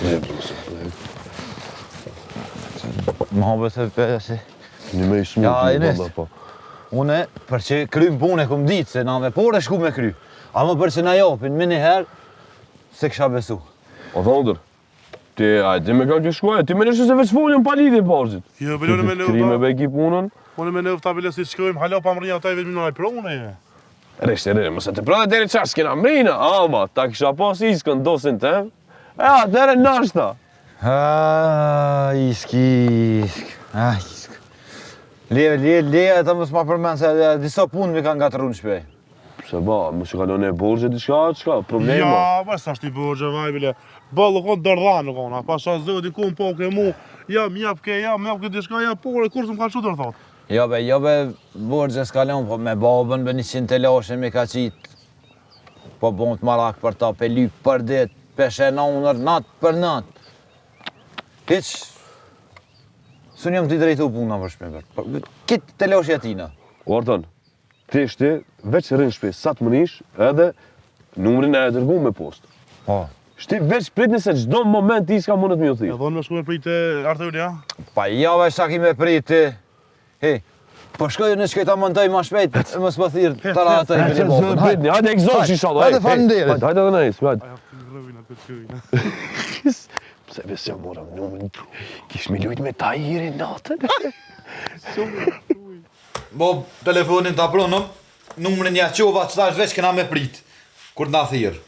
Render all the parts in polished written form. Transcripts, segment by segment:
Ne brusë, Më hapë se pe se. Një me i smut, Ja, një Enes. banda, po. Une, për që krym punë e kum ditë, se na me pore shku me kry. Ama për që na jopin, me njëherë, se kisha besu. O dhondër, ti, a di me ka ke shkuaj, ti me nështë se veç folën pa lidhje parzit. Jo, bile unë me në Krime be ki punën. Unë me në ta bile si shkojmë, hala pa mrri ata i vetëm në pronë e. Reshte, reshte, mëse të prove deri qash s'kena mrina, ama, ta kisha pas iskën dosin tem, e atëherë nashta. Ha, isk, isk, ah, isk. Le, le, le, ata mos ma përmend se edhe disa punë mi kanë ngatërru në shpi. Pse ba, mos i ka lënë e borxhe diçka, çka, problema. Ja, ba sa është i borxhe vaj bile. Boll u kon dordhan u kon, a pasha zoti ku po ke mu. Ja, më jap ke, ja, më jap ke diçka, ja por kur s'm ka çu dordhan. Jo be, jo be, borxhe s'ka lënë, po me babën be 100 telashe mi ka qitë. Po bon të marak për ta, pe lyp për dit, pe sheh n'onër, natë për natë. Hiq, s'un jam t'i drejtu puna për shpi, për. Kitë telashe atina. O Arton, ti shti, veç rri n'shpi, sa të mënish, edhe numrin e e dërgu me postë. Po. Shti veç pritni se çdo moment iska mundet me ju thirr. Edhe unë me shku me prit Artoni, a? Pa jo ve sa ki me prit ti. He, po shkoj unë shkoj ta montoj ma shpejt, e mos po thirr tara ato i Hajde, bën. Pritni, hajde egzosh inshallah. Hajde, faleminderit. Hajde, hajde edhe na is, hajde. Ajo të rrëvin atë të shkojnë. Pse be s'ja morëm numrin, kish mi lujt me Tahirin natën. Bo telefonin ta pronëm, numrin ja çova, qetash veç kena me prit, kur t'na thirr.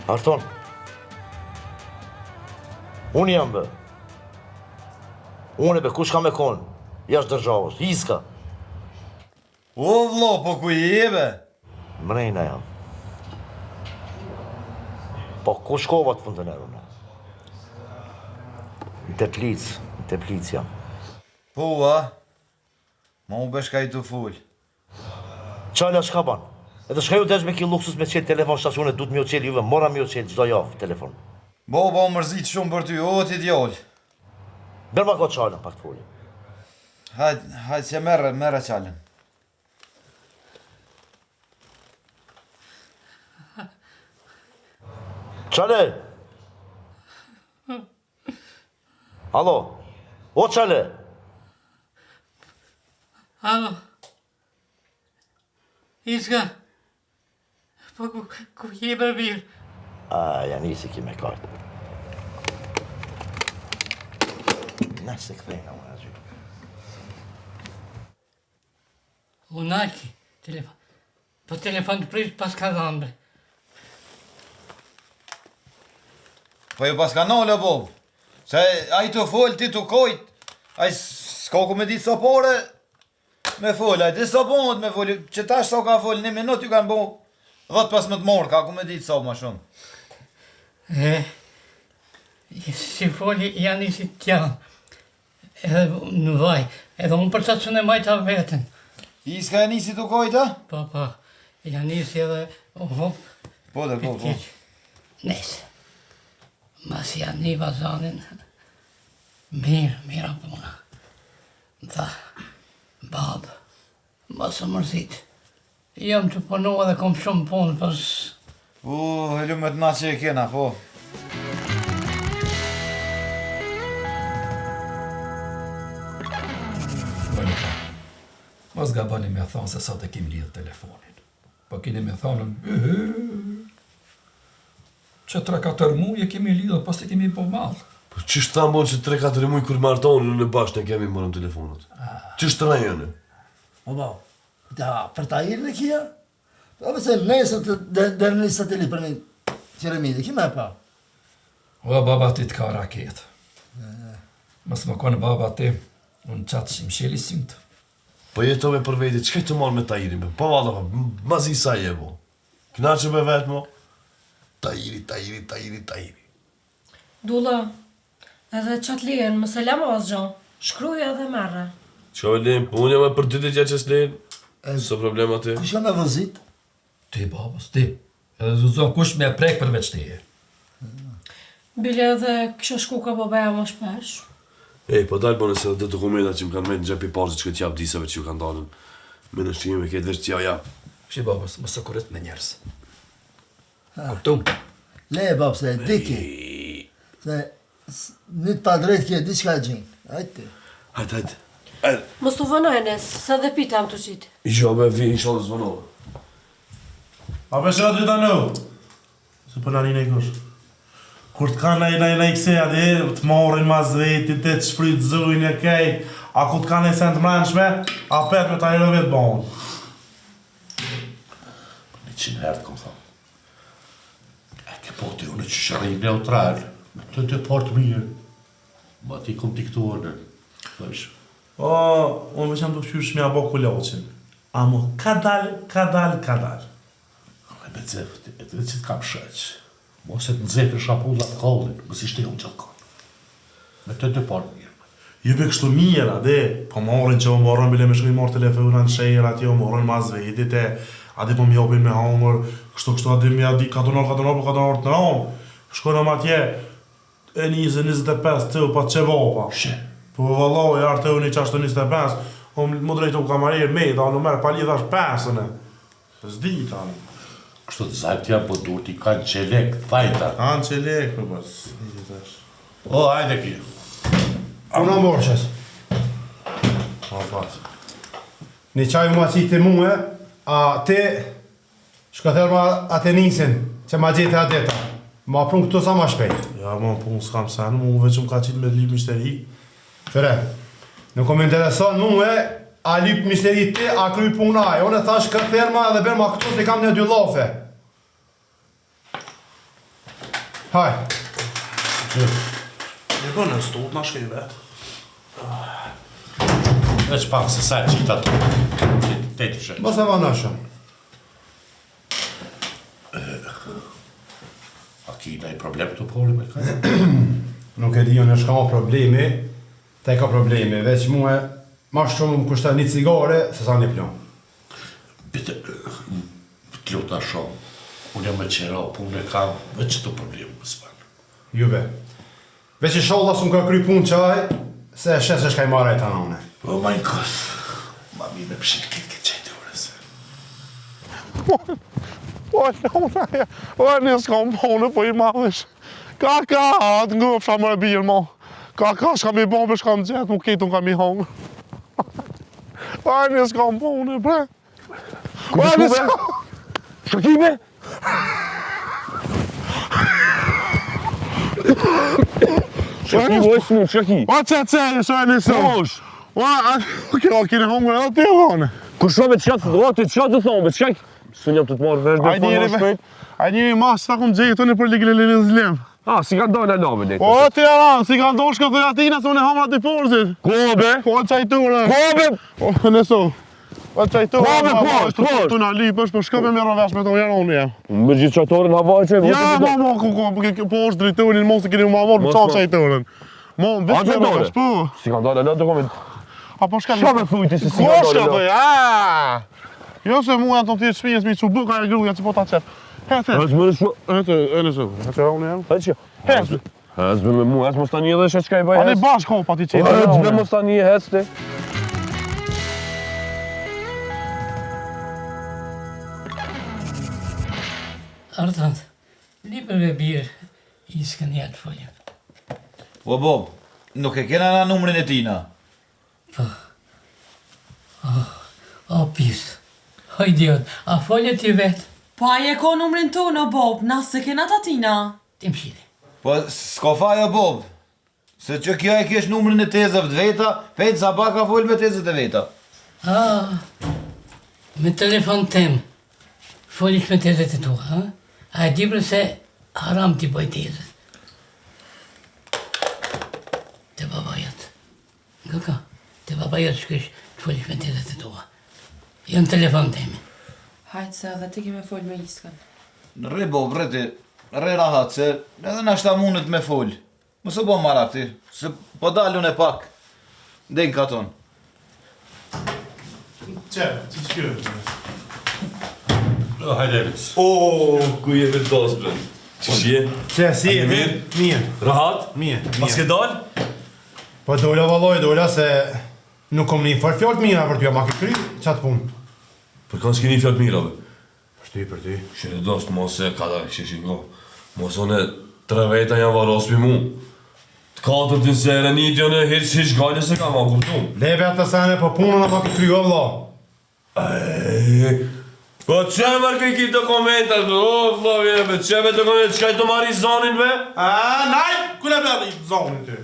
Arton. Unë jam be. Unë be, kush ka me konë? Jashtë državës, Iska. O vlo, po ku je be? Mrejna jam. Po ku shkova të fundën erë unë? Në Teplic, në Teplic jam. Po, a? Ma u besh ka i të ful. Qala çka ban? Edhe shka ju desh me ki luksus me qelë telefon shtacione, du të m'ju qelë juve, mora m'ju qelë çdo javë telefon. Bo, bo, mërzit shumë për ty, o ti djallë. Bërë ma ka qalën pak të foli. Hajt, hajt që merre, merre qalën. Qale! Alo? O çale! Alo. Iska. Po ku, ku je bre bir? A, ja nisi ki me kajtë. Nëse kthejna unë aty. U nalki, telefon. Po telefon të prish pas ka dhanë bre. Po ju pas ka nalë, o bobë. Se ai tu fol, ti tu kojt, ai s'ka ku me ditë sa pare me fol, ai di sa bëhet me fol, që tash sa ka fol, një minut ju kanë bo 10-15 marka, ku me ditë sa ma shumë. E, si foli, janë i si t'janë. Edhe në vaj, edhe unë për qatë që në majta veten. Iska e nisi tu kojt, a? Po, po, ja nisi edhe, hop. Po, dhe, po, po. Nese, mas ja niva zanin, mirë, mira puna. Më tha, babë, mos u mërzit, Jam tu punu edhe kom shumë punë, po s... U, e lumet na që e kena, po. Monika, mos gaboni me thonë se sot e kim lidhë telefonin. Po keni me thonë, që 3-4 muj e kemi lidhë, pas e kemi po mall. Po qysh ta mon që 3-4 muj kur martoheni në bashkë ne kemi morëm telefonat. Ah. Qysh të rajënë? Po, po, Da, për ta irë në kia? Po, se nesër të dhe në një satelit për një qeremide, ki me pa? O, baba ti të ka raket. Mos me konë baba ti, unë qatë që më sheli sytë. Po jetove për veti, çka të marrë me Tahirin? Po valla, po, mazi sa je bo. Knaqe me vetë mo. Tahiri, Tahiri, Tahiri, Tahiri. Dulla, edhe qatë lejen, mos e la ma asgjo, shkruje edhe merre. Çka me lejen, po unë jam për dy ditë ja qes lejen, s'o problem aty. Kush jam me vozit? Ti babës, ti. Edhe s'guxon kush me prek përveç teje. Bile edhe kisha shku ka babaja ma shpesh. Ej, po dal bënë se edhe dokumenta që më kanë metë në xhep i parë që t'jap disave që ju kanë dalën me nënshkrime me këtë veç t'ja jap. Shi babës, mos e kurit me njerëz. Kuptum? Le babë se e di ki. Se një të padrejt ki e di çka e gjinë. Hajt ti. Hajt, hajt. Hajt. Mos u vono Enes, se dhe pita jam tu qitë. Jo, me vi, inshallah s'vonohem. A pe shë aty tani? Se po na rini kush. Kur të kanë naj naj naj këse aty, të marrin mas veti, të të shfrytëzojnë e kejt, a kur të kanë naj sen të mrenshme, apet me ta vetë bon. 100 herë të kom thonë. E ke po ti unë që shëri neutral, me të të port mirë, ma ti kom diktuar në, thësh. O, unë veç jam tu kqyrë qysh me ja bo kulaçin. Amo kadal, kadal, kadal. E me xef, e të që të kam shëq. Mos e të nxefin shapullat kollin, mos ishte unë gjithë kohë. Me të dy palë mirë. Jo be kështu mirë, a di, po marrin që u morën bile me shku i marr telefona në sherr atje u morën mas vetit e a di po më japin me hangër, kështu kështu a di me ja di ka donar ka donar po ka donar të rëndë. Shkojmë atje e 20 25 copa qebapa. She. Po valla i ardh te unë qashtu 25, u më drejtu kamarier me da nuk merr pa lidh ash pesën e. S'di tani. Kështu të zajtë janë, po duhet i kanë qelek, thajta. Kanë qelek, po pas, s'di tash. O, hajde ki. Puna morqës. Po, pas. Një qaj ma qiti mue, a ti shko thërrma atë nisin, që ma gjeti atë dita. Ma prun këtu sa ma shpejt. Ja, ma punë s'kam sen, mu veç më ka qitë me lyp myshteri. Qyre, nuk më intereson mue, a lyp myshteri ti, a kry punë aj. Unë e thash shko thërrma edhe bjerma këtu se kam një dy llafe. Haj. Ne po në stut na shkoj vet. Veç pak se sa e qita të. Te të shë. Mos e vono shumë. A ki naj problem të pori me ka? Nuk e di unë çka ma problemi, te ka problemi, veç mue ma shumë më kushton një cigare se sa një plumb. Bite, të luta shumë. Unë jam me qera, punë e kam, veç të problem më s'ban. Juve. Veç inshallah s'më ka kry punë qaj, se e sheh se shka i marrë e të nane. Oh my god, ma mi me pshit këtë këtë qetë urës. Po, lona, ja. O, një s'kam punë, po i madhish. Ka, ka, të ngopsha më e birë, mo. Ka ka shka mi bo, be shka më gjetë, mu ketë unë kam i hongër. Ajni s'ka më bo, unë e bre. Ku të shku be? Shka ki be? Shka ki, oj smu, shka ki? O, që që, e shë e një së. Kush? O, a, kjo, keni hongër edhe ti, vone. Kush shka be, çka të thonë, ti çka të thonë, be, çka ki? Së njëm të të marrë vesh, be, Ai njeri po me, shpejt. ai njeri ma, s'ta kom gjetë unë për ligë-lë-lë-lë-lë. Ah, si ka dalë ala be, O, ti aran, si ka ndoshë këtë atina, se unë e hongra dy porzit. Ku be? Po, çajtore. Ku be? O, nëso. O, çajtore. Po, be, po, po. Tu na lypësh, po shko me merr vesh me to, janë unë jam. Më gjithë çajtoren hava që Ja, mo, mo, ku, ku, ku, po është drejtorin, mos e keni ma marrë, Mos qa po. çajtoren. Mo, A, veç merr çajtore? vesh, po. Si ka dalë ala dokument. A po shka Çka me thuj ti se si Ko ka dalë shka ala? thuj, a? Jo se mua janë të tjerë shpijës mi që buka e gruja që po ta qef. Hece, Hec më shko. hece, e nësë, hece, unë jam. Hec. Hec. Hec be me mua, hec mos tani edhe çka i bëj. Ani hec. bashkë hopa ti qetë. Hec be mos tani hec ti. Artan, lipër me birë, iskën jetë folim. Po Bob, nuk e kena na numrin e tina. Po. Oh, oh pis. O idiot, a folje ti vetë? Po ai e ka numrin tonë o Bob, na s'e kena t'atina. Ti më shili. Po s'ka faj o Bob. Se që kjo e kish numrin e tezeve të veta, pejt sabah ka fol me tezet e veta. Ah, me telefon tem, folish me tezet e tua, ha? A e di bre se haram t'i bëj tezet. Te baba jot. Nga ka, te baba jot shkysh të folish me tezet e tua. Jo në telefon temi. Hajt se edhe ti ke me fol me Iskën. Rri Bob, rri ti, rri rahat se edhe nashta mundet me fol. Mos u bo marak ti, se po dal unë pak. Dej në katon. Qe, që që kjo? O, hajde, O, ku jemi të dasë, bre? Qysh je? Qe, si je? Mirë? Mirë. Rahat? Mirë. Pas ke dalë? Po dola valloj, dola se nuk kom ni fort fjalë të mira për ty, ma ke kry qatë punë. Për kanë s'keni fjalë të mira, be? Për ty, për ty. Shere dost, mos e ka da, kështë shiko. Mos unë tre veta janë varos për mu. Të katërtin se e reniti unë hiç hiç gajle se kam, a kuptu. Lebe atë sene, po punën ma ke kry o vlla. Eee, Po që më kë ki dokumentat, o vlla vje, be, që me dokumentat, çka i të marri zonin, be? A, naj, ku le bëri zonin ty?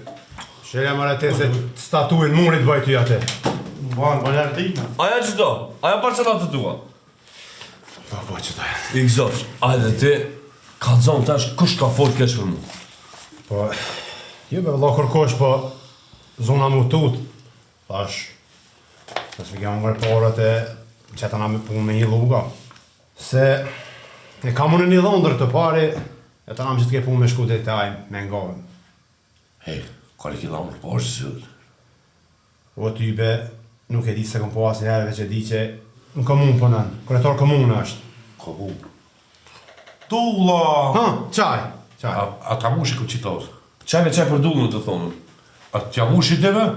Shere më te se statujën murit bëj ty atë. Ban, ban janë tina. A janë qëto? A janë parcelat të tua? Po, po, qëto janë. I gëzofsh, ajde ti, ka zonë tash, kush ka fol keq për mu? Po, jo be vlla kërkosh, po zona mu tut. Thash, mos mi kam hongër paret e qeta na me punë me një lluga. Se e kam unë një dhondër të pari, e ta nam që të ke punë me shku deri te ai me nga. Hej, ka një kila më poshtë, zyrë. O ty be, nuk e di se kom po asnjëherë, veç e di që në komunë punon, kryetar komune është. Komunë. Tulla! Ha, çaj, çaj. A, a ta mushi këm qitos? Çaj me çaj për dullën të thonë. A t'ja mushi deve?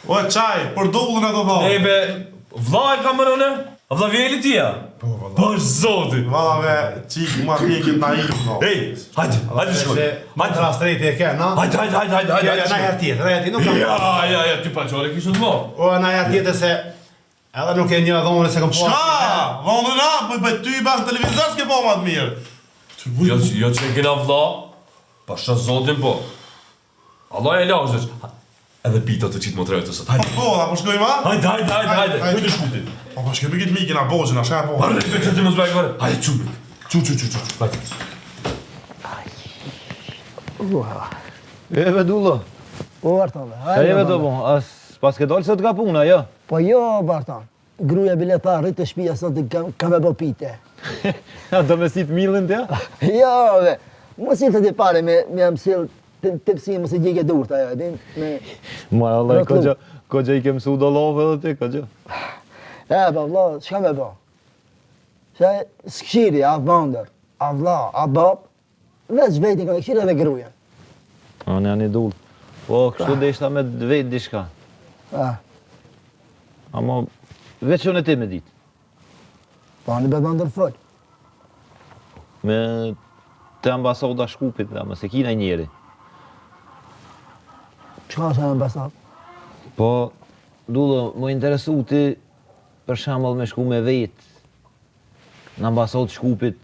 O, çaj, për dullën e të thonë. E be, vlla e kam mërë unë? A vlla vjeli ti ja? Po, valla. Po zoti. Valla ve, qik, ma pjekit na imë, no. Ej, hajde, hajde shkoj. Se Hajde, rastreti e ke, na? hajde, hajde, hajde, hajde, hajde. Ja, ja, na herë tjetër, na herë tjetër, nuk kam. Ja, ja, ja, ty pa qare kishë të mo. O, na herë tjetër se edhe nuk e një dhomën se kom po. Çka? Dhondër na, po po ty i bas në televizor s'ke po ma të mirë. Ty Jo, jo që e kena vlla, pasha zotin po. Allah e lashtë, veç. Edhe pita të qitë më të sot. Hajde, Po, a po shkojmë a? hajde, hajde, hajde, hajde. Hajde. Kujt të shkuti? Po po shkojmë këtë mikin a bozhin, a shka po. Arre, veç aty mos bëj gore. Hajde, çu. Çu, çu, çu, çu. çu. Hajde. E be Dullo, Po, Artan, sa jeve të bo, as pas ke dalë sot nga puna, jo? Po jo, Artan. Gruja bile tha, rritë të shpia sot kam, kam e bo pite. A do me sit millin t'ja? Jo, be. Mos i të ti pare me, me jam sjell të, tepsi, mos e gjege durt ajo, e din? Me... Ma Allah, Rrotlu. kogja, kogja i ke mësu do love edhe ti, kogja. E, po vlla, çka me bo? Se s'këshiri, a vëndër, a vlla, a bab, veç vetin ka këshiri edhe gruja. Unë janë i dull. Po, kështu deshta me të vetë diçka. A, Ama, veç unë e ti me ditë. po ani be vëndër fol. Me te ambasada Shkupit, ama se kina njeri. Çka është ambasadë? Po, Dullo, më interesu ti për shembull me shku me vet në ambasadë Shkupit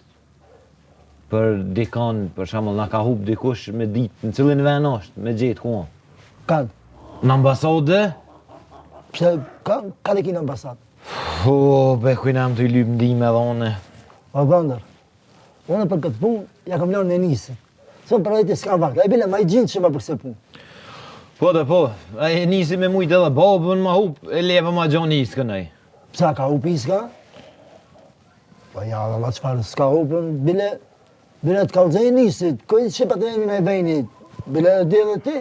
për dikon, për shembull na ka hup dikush me ditë në cilin vend është, me gjetë ku është. Kan? Në ambasadë? Pse, kan, kan e ki në ambasadë? Po, be kujna jam tu i lyp ndihmë edhe une. O, dhëndër, unë për këtë punë, ja kam lënë Enisit. Se për vete s'ka vakt, ai bile ma i gjindshëm për këtë punë. Po dhe po, ai Enisi me mujtë edhe babën ma hup, e leve ma gjon iskën ai. Pse ka hup iska? Po ja, valla çfarë s'ka hupën, bile, bile të kallzoj Enisit, ku i shqipat e emrin e venit, bile e di edhe ti?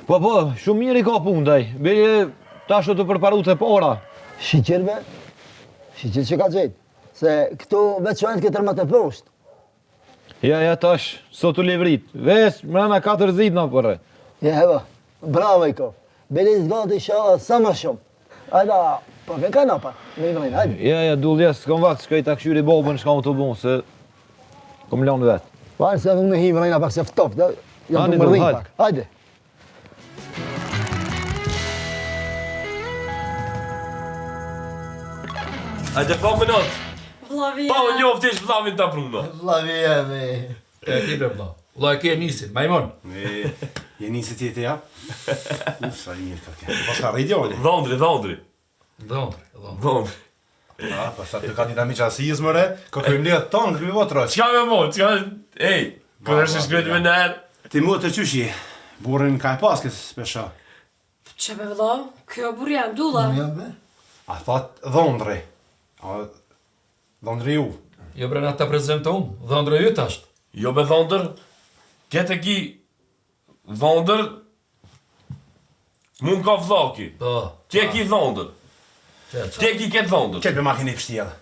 Po, po, shumë mirë i ka punët ai, bile tash tu përparu të para. Shyqyr be, shyqyr që ka gjetë, se këtu veç që këtë rëmat e poshtë. Ja, ja, tash, sot u levrit, veç, mrena 4 zit në përre. Ja, heva, bravo i kof, bile i zgatë ishalla sa ma shumë. Hajde, po vjen ka napa, me i vrejnë, hajde. Ja, ja, Dull, ja, s'kom vakt, shkoj ta kqyri babën, shka u tu bo, se kom lanë vetë. Po, hajde, se edhe unë hi mrena pak se ftoftë, jam tu mërdhi pak. Hajde. Hajde, pa më not. Vllavi Pa u njoftë ish vllavin ta Bruno. Vllavi jemi. E ti bre vlla. Vlla e ke Enisin, majmon. Ne, je nisi ti ti ja? Uf, sa i mirë ka ke. Pas ka rrit djali. Dhondri, dhondri. Dhondri, dhondri. Dhondri. Ah, pas atë ka ditë mi qasijës më re, ka kemi mbledh tonë, kemi vot roq. Çka me bo, çka ej, kur është shkruajt me nër. Ti mua të qysh je? Burrin ka e pas këtë spesha. Që be vlla, kjo burri jam Dulla. A thot dhondri. A Dhëndri ju. Jo bre na ta prezentum, dhëndri yt asht. Jo be dhëndër, këtë e ki dhëndër, mu m'ka vlla ki. Po. Ti e ki dhëndër. Ti e ki këtë dhëndër. Këtë be ma keni pështjellë.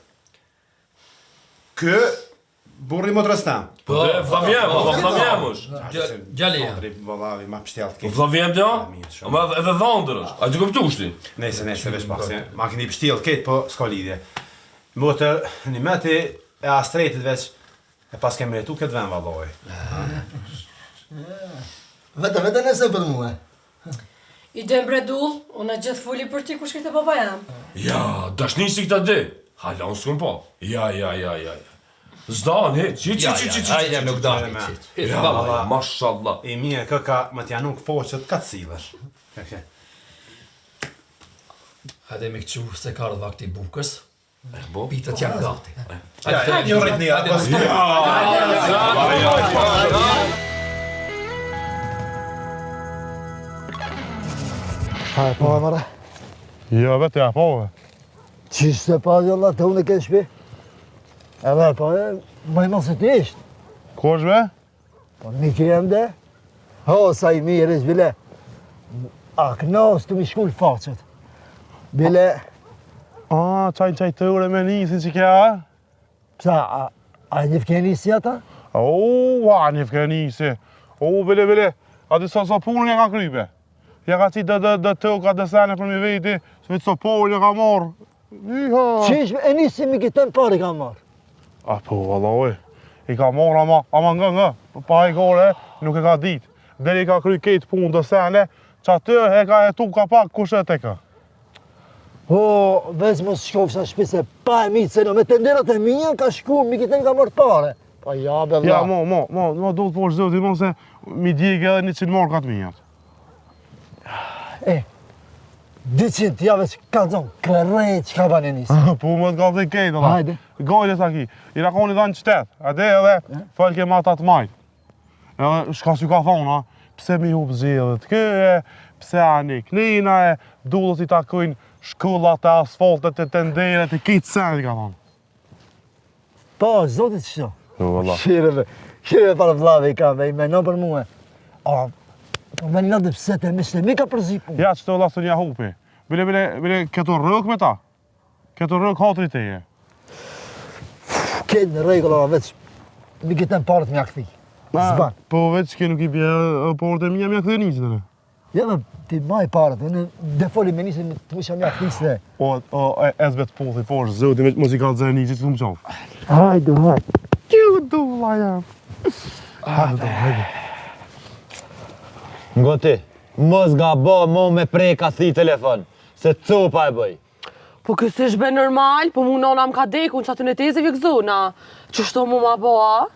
Kë, burri motrës tem. Po, dhe, vllavi jem, po, vllavi jem është. Djali jem. Dhëndri, vllavi, ma pështjellë të Vllavi jem të, ama edhe dhëndër është. A të kuptush ti? Nejse, nejse, veç pak, se ma keni pështjellë këtë, po s'ka lidhje. Motër, një meti e astretit veç e pas kemi jetu këtë vend valloj. Vete, vete nëse për mua. I den bre Dull, unë gjithë foli për ti kush këtë baba jam. Ja, dashni si këta dy. Hala unë s'kum po. Ja, ja, ja, ja, ja. S'dan, hiç, hiç, hiç, hiç, hiç, Ja, ja, nuk dan, hiç, hiç. Hiç, Ja, valla. mashallah. I mirë këka më t'ja nuk foqet ka të sillesh. Ke, Hajde me këqu se ka ardhë vakti i bukës. Bo. Pitët janë gati. Ja, ja, një rrit një, pas Ha, e pa e mëre? Jo, vetë ja, po. Qysh se pa vjalla të unë e ke shpi? Edhe e pa e, ma i madh se ti ishtë. Ku është be? Po miki jem de? Ho, sa i mirë është bile. A kënos të mi shkull faqet. Bile, A, qaj qaj të ure me nisin që kja, a? psa, a, a njef ke nisi ata? O, a njef ke nisi. O, bile, bile, a di sa sa punën ja ka krype. Ja ka qitë dhe dhe dhe toka dhe sene për mi veti, se vetë sa porë ja ka marrë. Iha. Qysh e nisi mi këtën pare ka marrë. A po, vallai, i ka marrë ama, ama nga nga, pa i gore, nuk e ka ditë. Deri i ka kry krejt punë dhe sene, që aty e ka hetu ka pak kush e te ka. Po, veç mos shkofsha në shtëpi se pa e mitë se no, me tenderat e mia ka shku, mi këtën ka marrë pare. Po ja, be vlla. Ja, mo, mo, mo, mo, duhet po është zoti, mo se mi djegë edhe 100 marka të mijat. E, 200 ja veç kallzon, krejt çka ban e nisi. Po, më të ka dhe kejtë, valla. Hajde. Gojle sa ki, i rakoni dhe në qytet, atë edhe folke ma ata të majtë. Edhe shka s'ju ka thonë, a? Pse mi hup zgjedhjet kë, e, pse ani knina e, dullës i takojnë shkollat e asfaltet e tenderet e kejtë sen, i ka thonë. Po, zotit qështu. Jo, valla. Shireve, shireve para vllave i kam, e i menon për mue. A, po me një dhe pse të miqtë e mi ka përzi punë. Ja, që të valla së një hupi. Bile, bile, bile, këto rrëk me ta. Këto rrëk hatri teje. Këtë në rregull, ama veç, mi këtën parët m'ja kthi. S'ban. Po veç ke nuk i bje porët e mija, m'ja kthy nisën, ne. Ja, me, ti maj parët, unë defoli me nisën, të më m'ja kthi se. O, o, e, ezbe të puthi, po është zoti, veç mos i ka zë nisit, s'kum qofë. Hajde, hajde. Kjo dulla jam. Hajde, hajde. Ngo ti. Mos gabo mo me prek asni telefon, se copa e bëj. Po ky s'është be normal, po mu nona më ka dek, unë qaty në teze vjekzona. Qështu mu ma bo, a?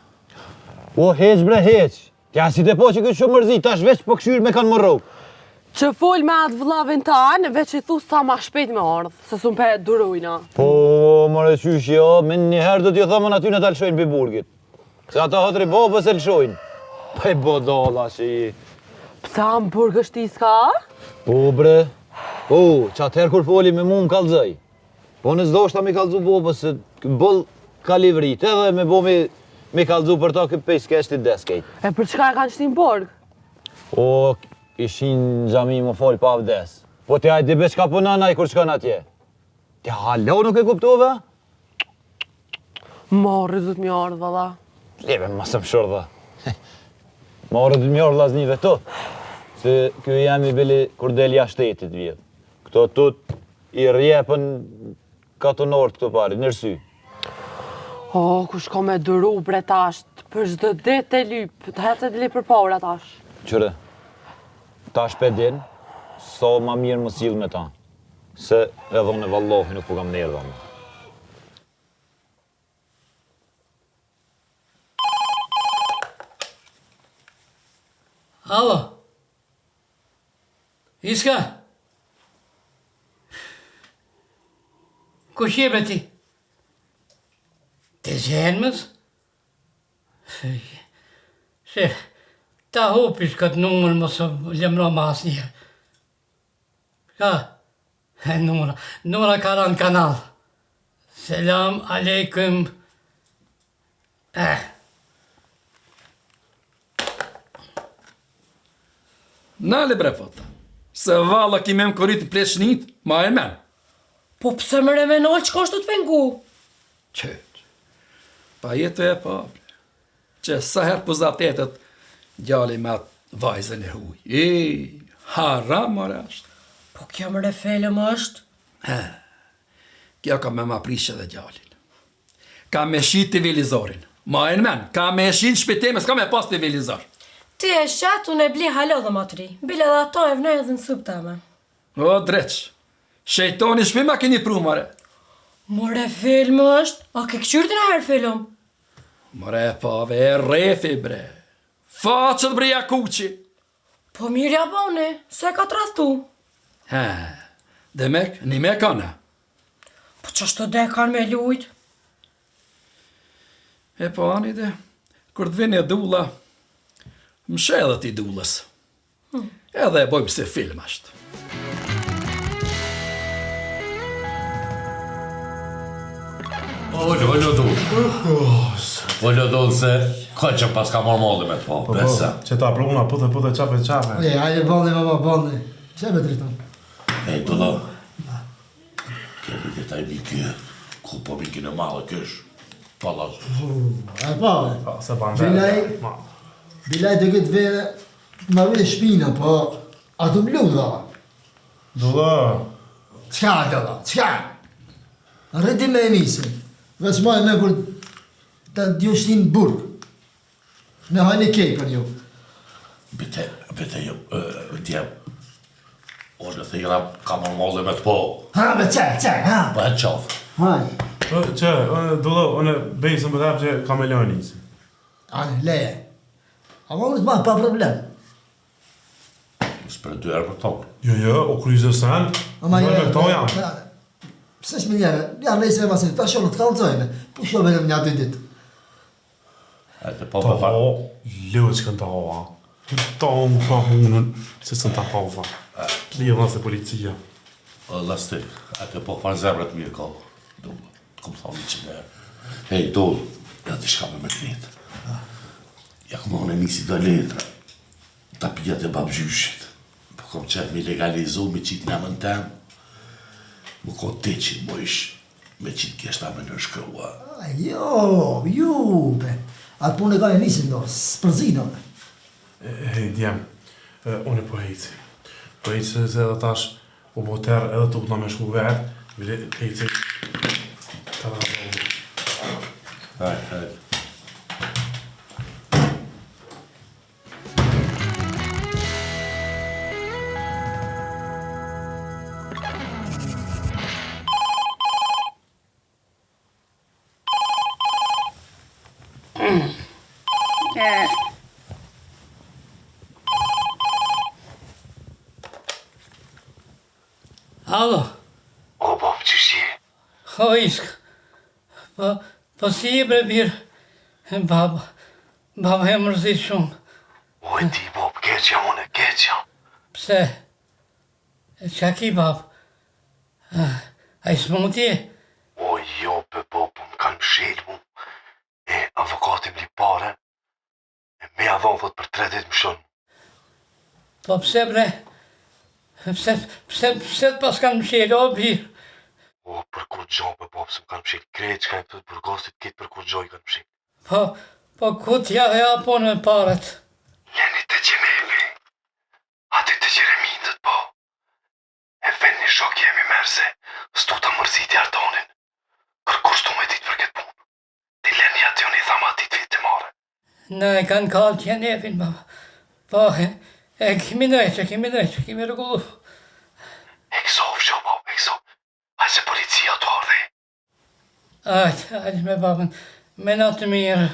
O, heq bre, heq. Ti a si të po që këtë shumë mërzi, tash veç po këshyrë me kanë më rrugë. Që fol me atë vllavin tanë, veç i thu sa ma shpejt me ardhë, se s'un pe durojna. Po, more qysh jo, me njëherë do t'ju thëmën aty në ta lëshojnë pi burgit. Se ata hatri babës e lëshojnë. Pa i bodalla që i... Pse a në burg është Iska? Po bre, po, që atëherë kur foli me mu më kallzoj. Po në s'doshta mi kallzu babës se boll ka livrit edhe me bo mi, mi kallzu për ta këtë pej s'keshti deskejt. E për çka e kanë shti në burg? O, ishin në xhami më fol pa avdes. Po ti a e di be çka punon ai kur shkon atje? Ti hala nuk e kuptove? Marre do të më ardhë, valla. Leve, mos më shurdha. Marre do të më ardhë vllaznive tu. Se ky jemi bili kur del jashtë shtetit vjedh. Këto tut i rjepën katunort këto pare, nër sy. O, kush ka me duru bre tash, për çdo ditë e lyp, të hecë e dili për para tash. Qyre, tash pe din, sa ma mirë më sill me ta. Se edhe unë vallahi nuk po kam nerva më. Alo. Iska? Kush je bre ti? Të zenmës? Se, ta hupish këtë numër mos lëmro ma asnjëherë. Ka, e numra, numra ka ra në kanal. Selam alejkum. Eh. Nale bre fota. Se valla ki me më korit pleqnit, ma e men. Po pse more me nalë, çka është të të pengu? Qëtë. Pa jetë e pa. Që sa herë po zatetet djali me atë vajzën e huj. E, haram more është. Po kjo more film është? He, kjo ka me ma prish edhe djalin. Ka me shit televizorin. Ma e në men, ka me shit n'shpi teme, s'ka me pas televizor. Ti e shet, unë e bli hala dhe ma të ri. Bile edhe ato e vnoj edhe në supë teme. O, dreq, shejtoni n'shpi ma keni pru, more. More film është, a ke këqyrë ti naherë film? More e pave e rrefi, bre. Faqet bre ja kuqi. Po mirë ja boni, se ka tradhtu. He, demek, një me kana. Po qashtu de kanë me lujt? E po ani de, kur të vjen e dulla, më sheh edhe ti dullës. Hmm. Edhe e bojmë se film ashtë. Olo, olo, dull. Olo, dull, se ka që pas ka marrë malli me të po, po, po, besa. Që ta pruna, puthe, puthe, qafe, qafe. E, ajde, balli, baba, balli. Që me driton? E, do. Kemi dhe taj mi kje, ku po mi kine malë kësh, pallas. E pa, pa, se pa Bilaj, bilaj të këtë vere, ma vere shpina, po, a të mlu, dha. Dulla. Qka, dulla, qka? Rriti me e nisi, veç ma e me kur të t'ju shtin burg. Në hajni kej për ju. Bete, bete jo, djem. O në thira, ka më malli me të po. Ha, me qe, qe, ha. Po e qofë. Haj. Që, dulla, unë besën për po që ka me lënë nisi. Ani, leje. Ama unë të ma, pa problem. S'për dy herë për tokë. Jo, jo, o kryzë sen, Ama jo, me këto jam. Pse shme njere, ja nëjse e masin, ta shonë, të kallëzojme, po shoh vetëm një dy ditë. Hajde, po, po, po. Leo që kënë të hova. Ta unë pa hunën, se së të hova. Lidhna se policia. O, lastik, atë po farë zemrët mirë ka. Do, të kom thonë që ne. Hej, do, ja të shka me me kretë. Ja kom thonë e nisi do letra. Tapijat e babgjyshit. Po kom qef mi legalizu, mi qitë në emën tem. Më ko ti që mojsh me qitë keshta me nëshkrua. A, jo, jo, be. Atë punë e ka e nisin do, s'përzino. Hej, djem, unë po heci. Po heci se se edhe tash u bo terr edhe të utna me shku vetë, bile heci. Ta ta ta. Hajde, hajde. Alo. O, bab, qysh je? O, Iskë. Po, po si je bre bir? Baba, baba jam mërzit shumë. O, e di, bab, keq jam unë, keq jam. Pse? E qa ki, bab? A i smut je? O, jo, be, bab, po më kanë mshel mu. E, avokati më lyp pare, e me ja dhonë, thot, për tre ditë më shon. Po pse bre? Pse, pse, pse të paskan mshel, o bir? O, për kurgjo, be, bab, se më kanë mshel krejt, çka jam këtu të burgosit, krejt për kurgjo i kanë mshel. Po, po ku t'ja jap unë paret? Leni te qenefi, aty te qeremintët, po. E ven një shok jemi merr se s'du ta mërziti Artonin. Kërkush s'du me ditë për këtë punë. Ti leni aty unë i tham atij të vijë t'i marrë. Na e kanë kallë qenefin baba. Po e, e kemi ndreq, e kemi ndreq, e kemi rregullu. E gëzofsh o bab, e gëzof. Hajt se policia tu ardhë. Hajt, hajt me babën, me natë të mirë.